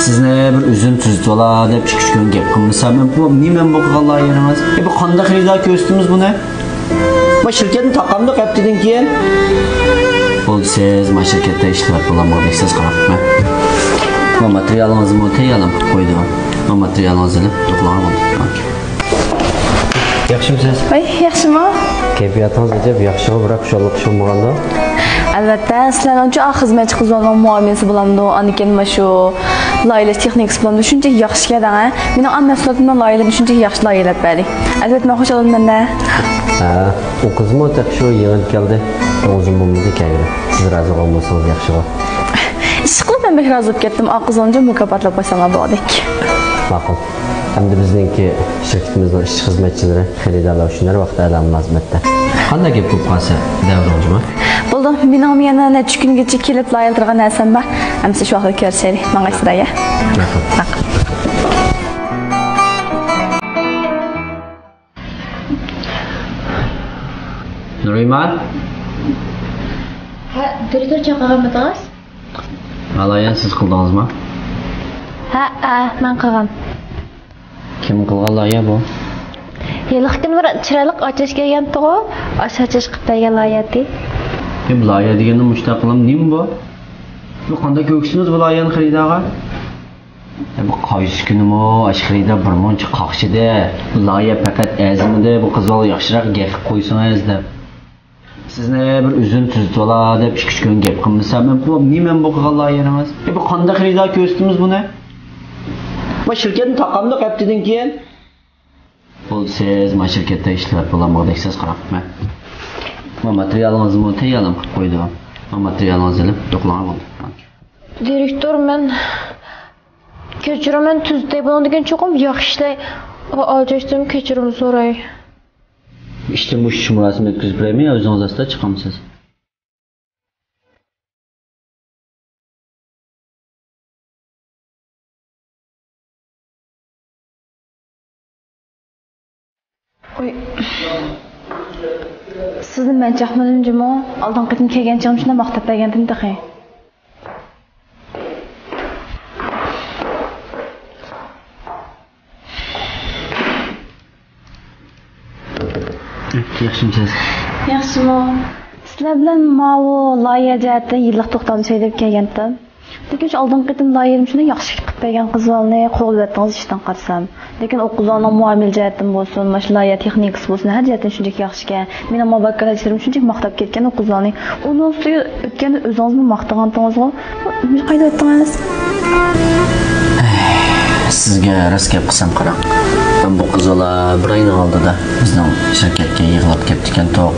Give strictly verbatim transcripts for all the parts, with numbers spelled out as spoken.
سىزنى بىر ئۆزۈم تۈزىتىۋالا دەپ ئىككى-ئۈچ كۈن گەپ قىلمىسام، ئەمدى بۇ نېمە بۇ قىلغان لايىھەڭىز؟ ئە، بۇ قانداق خېرىدار كۆرسىتىمىز بۇنى؟ بۇ شىركەتنى تاقامدۇق ھەپتىدىن كېيىن. بولدى، سىز ما شىركەتتە ئىشلەپ بولالمىغۇدەك سىز قاراپ مەن. ما ماتېرىيالىڭىزمۇ تەييارلام قىلىپ قويدۇم. ما ماتېرىيالىڭىزنى ئېلىپ يوقلاڭ بولدى. ياخشىمۇسىز؟ ۋاي، ياخشىمۇ؟ كەيپىياتىڭىز ئەجەب ياخشىغۇ، بىراق خۇشاللىق ئىش بولمىغاندۇ؟ ئەلۋەتتە، سىلەرنىڭچۇ خىزمەتچى قىزلارنىڭ مۇئامىلىسى بولامدۇ؟ ئاندىكىن مۇشۇ لايىھەلەش تېخنىكىسى بولامدۇ؟ شۇنچە ياخشىكەن ھە. مېنىڭ ئەمما مەھسۇلاتىمنىڭ لايىھەلىرىنى شۇنچە ياخشى لايىھەلەپ بەردى. ئەلۋەتتە، مەن خۇشال بولىمەن دە. ھە، ئۇ قىزمۇ تېخى شۇ يېڭىلا كەلدى. ئۇزۇن بولمىدى كەلگىلى. سىز رازى بولمىسىڭىز ياخشىغۇ. ئىشقىلىپ مەن بەك رازى بولۇپ كەتتىم. ئا قىزنىڭچۇ مۇكاپاتلاپ قويساڭلار بولغۇدەك. ماقۇل. ئەمدى بىزنىڭكى شىركىتىمىزنىڭ ئىشچى خىزمەتچىلىرى، خېرىدارلار ئۈچۈن ھەر ۋاقىت ئەلا مۇلازىمەتتە. قانداق گەپ بولۇپ قالسا، دەۋېرىڭ جۇمۇ. بولدى، مېنىڭمۇ يەنە نەچچە كۈنگىچە كېلىپ لايىھەلەيدىغان نەرسەم بار. ئەمىسە شۇ ۋاقىتتا كۆرۈشەيلى. ماڭايسىلە، يا؟ ماقۇل. ماقۇل. نۇرىمان. ھە، دىرېكتور چاقىرغانمىدىڭىز؟ ھا لايىھەنى سىز قىلدىڭىزمۇ؟ ھە، ھە، مەن قىلغان. كىم قىلغان لايىھە بۇ؟ ھېلىقى كۈنى بىر چىرايلىق ئاچاش كەلگەنتىغۇ، ئاشۇ ئاچاش قىلىپ بەرگەن لايىھە ئىدى. ئە، بۇ لايىھە دېگەننى مۇشۇنداق قىلام، نېمە بۇ؟ بۇ قانداق كۆرسىتىمىز بۇ لايىھەنى خېرىدارغا؟ ئە، بۇ قايسى كۈنىمۇ ئاشۇ خېرىدار بىر مۇنچە قاقشىدى. بۇ لايىھە پەقەت ئەرزىمىدى، بۇ قىز بالا ياخشىراق گەپ قىلىپ قويسىڭىز دەپ. سىزنى بىر ئۆزۈم تۈزىتىۋالا دەپ ئىككى-ئۈچ كۈن گەپ قىلمىسام، ئە، بۇ نېمە بۇ قىلغان لايىھەڭىز؟ ئە، بۇ قانداق خېرىدار كۆرسىتىمىز بۇنى؟ بۇ شىركەتنى تاقامدۇق ھەپتىدىن كېيىن. بولدى، سىز ما شىركەتتە ئىشلەپ بولالمىغۇدەك سىز قاراپ مەن. ما ماتېرىيالىڭىزمۇ تەييارلام قىلىپ قويدۇم. ما ماتېرىيالىڭىزنى ئېلىپ يوقلاڭ بولدى. دىرېكتور، مەن كەچۈرۈڭ، مەن تۈزىتەي. بۇنىڭدىن كېيىن چوقۇم ياخشى ئىشلەي. ئالجاشتىم، كەچۈرۈم سوراي. ئىشتىن بوشىتىش مۇراسىمى ئۆتكۈزۈپ بېرەيمۇ يا ئۆزىڭىز ئاستا چىقامسىز؟ ئۇي. سىزنى مەن چاقمىدىم جۇمۇ. ئالدىنقى قېتىم كەلگەن چېغىم شۇنداق ماختاپ بەرگەنتىم تېخى. ياخشىمۇسىز؟ ياخشىمۇ؟ سىلەر بىلەن ماۋۇ لايىھە جەھەتتىن يىللىق توختامدا سۆيدۈرۈپ كەلگەنتىم. لېكىن شۇ ئالدىنقى قېتىم لايىھەمنى شۇنداق ياخشى قىلىپ بەرگەن قىز بالىنى قوغلىۋەتتىڭىز ئىشتىن قارىسام. لېكىن ئۇ قىز بالىنىڭ مۇئامىلە جەھەتتىن بولسۇن، مانا شۇ لايىھە تېخنىكىسى بولسۇن، ھەر جەھەتتىن شۇنچىلىك ياخشىكەن. مېنىڭ مۇ ۋەكىلچىلىرىم شۇنچىلىك ماختاپ كەتكەن ئۇ قىز بالىنى. ئۇنىڭ ئۈستىگە ئۆتكەندە ئۆزىڭىزمۇ ماختىغانتىڭىزغۇ. نېمە قايتىۋەتتىڭىز؟ سىزگە راست گەپ قىلسام قاراڭ. مەن بۇ قىز بالا بىر ئاينىڭ ئالدىدا بىزنىڭ شىركەتكە يىغلاپ كەپتىكەنتۇق.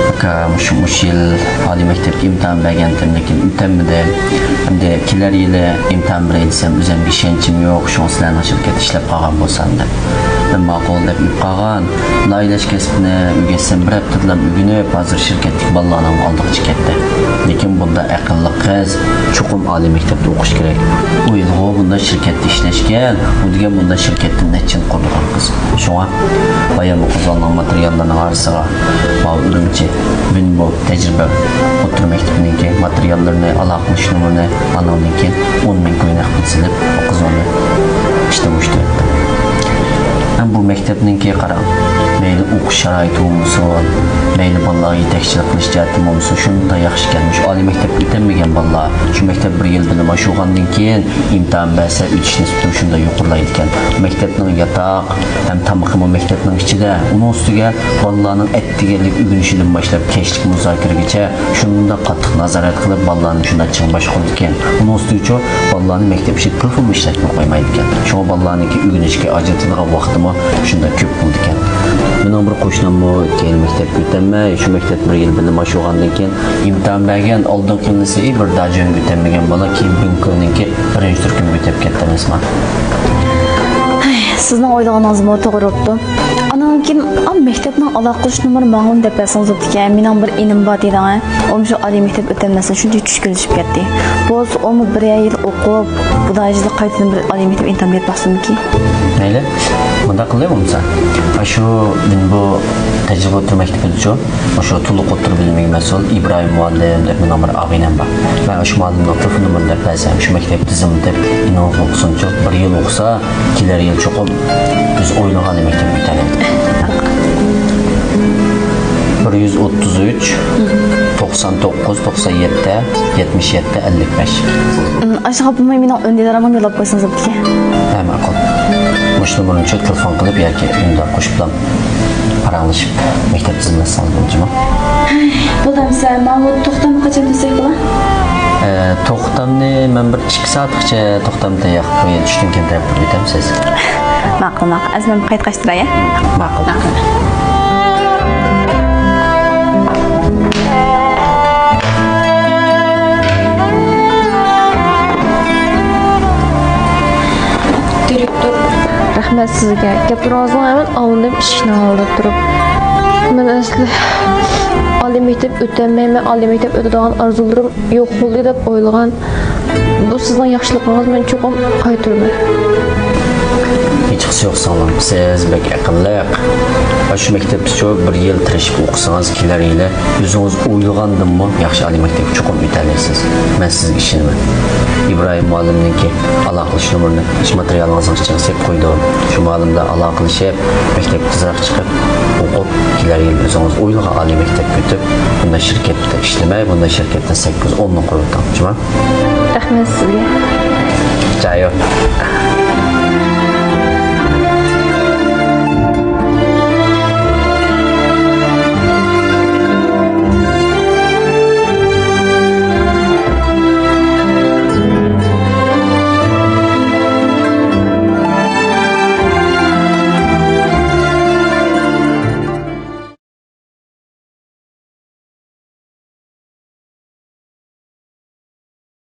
ئاكا، مۇشۇ، مۇشۇ يىل ئالىي مەكتەپكە ئىمتىھان بەرگەنتىم، لېكىن ئۆتەلمىدىم. ئەمدى كېلەر يىلى ئىمتىھان بېرەي دېسەم، ئۆزۈمگە ئىشەنچىم يوق، شۇڭا سىلەرنىڭ شىركەتتە ئىشلەپ قالغان بولسام دەپ. مەن ماقۇل دەپ ئېلىپ قالغان. لايىھەلەش كەسپىنى ئۆگەتسەم، بىر ھەپتىدىلا ئۆگىنىپ، ھازىر شىركەتتىكى بالىلارنىڭ ئالدىغا چىقىپ كەتتى. لېكىن بۇنداق ئەقىللىق قىز چوقۇم ئالىي مەكتەپتە ئوقۇش كېرەك. ئۇ يىلغۇ بۇنداق شىركەتتە ئىشلەشكەن، ئۇ دېگەن بۇنداق شىركەتتىن نەچچە يىل قۇرىدىغان قىز. شۇڭا بايام بۇ قىزلارنىڭ ماتېرىياللىرىنىڭ ئارىسىغا ماۋۇ ئۈرۈمچى، بىنبو تەجرىبە ئوتتۇرا مەكتىپىنىڭكى ماتېرىياللىرىنى، ئالاقىلىشىش نومۇرىنى، ئانىڭدىن كېيىن ئون مىڭ كوي نەق پۇل سېلىپ، ئۇ قىزنى ئىشتىن بوشىتىۋەتتىم. ھەم بۇ مەكتەپنىڭكى قاراڭ، مەيلى ئوقۇش شارائىتى بولمىسۇن، مەيلى بالىلارغا يېتەكچىلىك قىلىش جەھەتتىن بولمىسۇن، شۇنداق ياخشىكەن. مۇشۇ ئالىي مەكتەپكە ئۆتەلمىگەن بالىلار، شۇ مەكتەپ بىر يىل بىلىم ئاشۇرغاندىن كېيىن ئىمتىھان بەرسە ئۆتۈش نىسبىتى شۇنداق يۇقىرىلايدىكەن. مەكتەپنىڭ ياتاق ھەم تامىقىمۇ مەكتەپنىڭ ئىچىدە، ئۇنىڭ ئۈستىگە بالىلارنىڭ ئەتىگەنلىك ئۆگىنىشىدىن باشلاپ كەچلىك مۇزاكىرىگىچە شۇنداق قاتتىق نازارەت قىلىپ، بالىلارنى شۇنداق چىڭ باشقۇرىدىكەن. ئۇنىڭ ئۈستىگىچۇ بالىلارنى مەكتەپ ئىچىدە تېلېفونمۇ ئىشلەتمەي قويمايدىكەن. شۇڭا بالىلارنىڭكى ئۆگىنىشكە ئاجرىتىدىغان ۋاقتىمۇ شۇنداق كۆپ بولىدىكەن. مېنىڭ بىر قوشناممۇ ئۆتكەن يىل مەكتەپكە ئۆتەلمەي، شۇ مەكتەپتە بىر يىل بىلىم ئاشۇرغاندىن كېيىن ئىمتىھان بەرگەن، ئالدىنقى يىلىسى بىر داجۈەنگە ئۆتەلمىگەن بالا، كېيىن بىڭكۈنىڭكى بىرىنچى تۈركۈمگە ئۆتۈپ كەتتى ئەمەسمۇ؟ ھەي، سىزنىڭ ئويلىغىنىڭىزمۇ توغرا بوپتۇ. ئانان كېيىن، ئا، مەكتەپنىڭ ئالاقىلىشىش نومۇرى ماڭىمۇ دەپ بەرسىڭىز بوپتىكەن. مېنىڭ بىر ئىنىم بار دېدىڭە. ئۇمۇ شۇ ئالىي مەكتەپ ئۆتەلمەستىن شۇنچە چۈشكۈنلىشىپ كەتتى. بولسا ئۇمۇ بىرەر يىل ئوقۇپ، خۇدايىجىلىق قايتىدىن بىر ئالىي مەكتەپ ئىمتىھان بېرىپ باقسۇنكى. مەيلى، مۇنداق قىلىمىز بولمىسا. شۇ، بۇ تەجرىبە ئوتتۇرا مەكتىپىدىچۇ؟ مۇشۇ تولۇق ئوتتۇرا بىلىمگە مەسئۇل ئىبراھىم مۇئەللىم دەپ مېنىڭ بىر ئاغىنەم بار. مەن شۇ مۇئەللىمنىڭ تېلېفون نومۇرىنى دەپ بەرسەم، شۇ مەكتەپكە تىزىملىتىپ، ئىنىڭىز ئوقۇسۇنچۇ، بىر يىل ئوقۇسا، كېلەر يىل چوقۇم بىز ئويلىغان مەكتەپكە ئۆتەلەيدۇ. بىر يۈز ئوتتۇز ئۈچ، توقسان توققۇز، توقسان يەتتە، يەتمىش يەتتە، ئەللىك بەش. ئاشۇ خاپىمۇ مېنىڭ ئۈندىدارىمغا يوللاپ قويسىڭىز بوپتىكەن. ھە، ماقۇل. مۇشۇ نومۇرنى تېلېفون قىلىپ ياكى ئۈندىدار قوشۇپلا پاراڭلىشىپ، مەكتەپ تىزىملاتسىڭىز بولدىمۇ؟ بولدى ئەمىسە، ماۋۇ توختامنى قاچان تۈزسەك بولا؟ ئە، توختامنى مەن بىر ئىككى سائەتكىچە توختام تەييار قىلىپ قوياي، چۈشتىن كېيىن تەييار قىلىپ ئۆتەمسىز؟ ماقۇل، ماقۇل. ئەمىسە مەن قايتقاچ تۇراي، ھە؟ ماقۇل. ماقۇل. دىرېكتور. رەھمەت سىزگە. گەپلىرىڭىزنىڭ ھەممىنى ئاڭلىدىم ئىشىكنىڭ ئالدىدا تۇرۇپ. مەن ئەسلى ئالىي مەكتەپ ئۆتەلمەيمەن، ئالىي مەكتەپ ئۆتىدىغان ئارزۇلىرىم يوق بولدى دەپ ئويلىغان. بۇ سىزنىڭ ياخشىلىقىڭىز، مەن چوقۇم قايتۇرىمەن. ھېچقىسى يوق سىڭلىم، سىز بەك ئەقىللىق. ئاشۇ مەكتەپتىچۇ بىر يىل تىرىشىپ ئوقۇسىڭىز، كېلەر يىلى ئۆزىڭىز ئويلىغاندىنمۇ ياخشى ئالىي مەكتەپكە چوقۇم ئۆتەلەيسىز. مەن سىزگە ئىشىنىمەن. ئىبراھىم مۇئەللىمنىڭكى ئالاقىلىشىش نومۇرىنى ئىش ماتېرىيالىڭىزنىڭ ئىچىگە سېلىپ قويدۇم. شۇ مۇئەللىم بىلەن ئالاقىلىشىپ، مەكتەپكە تېزرەك چىقىپ، ئوقۇپ، كېلەر يىلى ئۆزىڭىز ئويلىغان ئالىي مەكتەپكە ئۆتۈپ، بۇنداق شىركەتتە ئىشلىمەي، بۇنداق شىركەتتە سەككىز ئوننى قويۇۋېتىڭ، جۇما. رەھمەت سىزگە. جايو.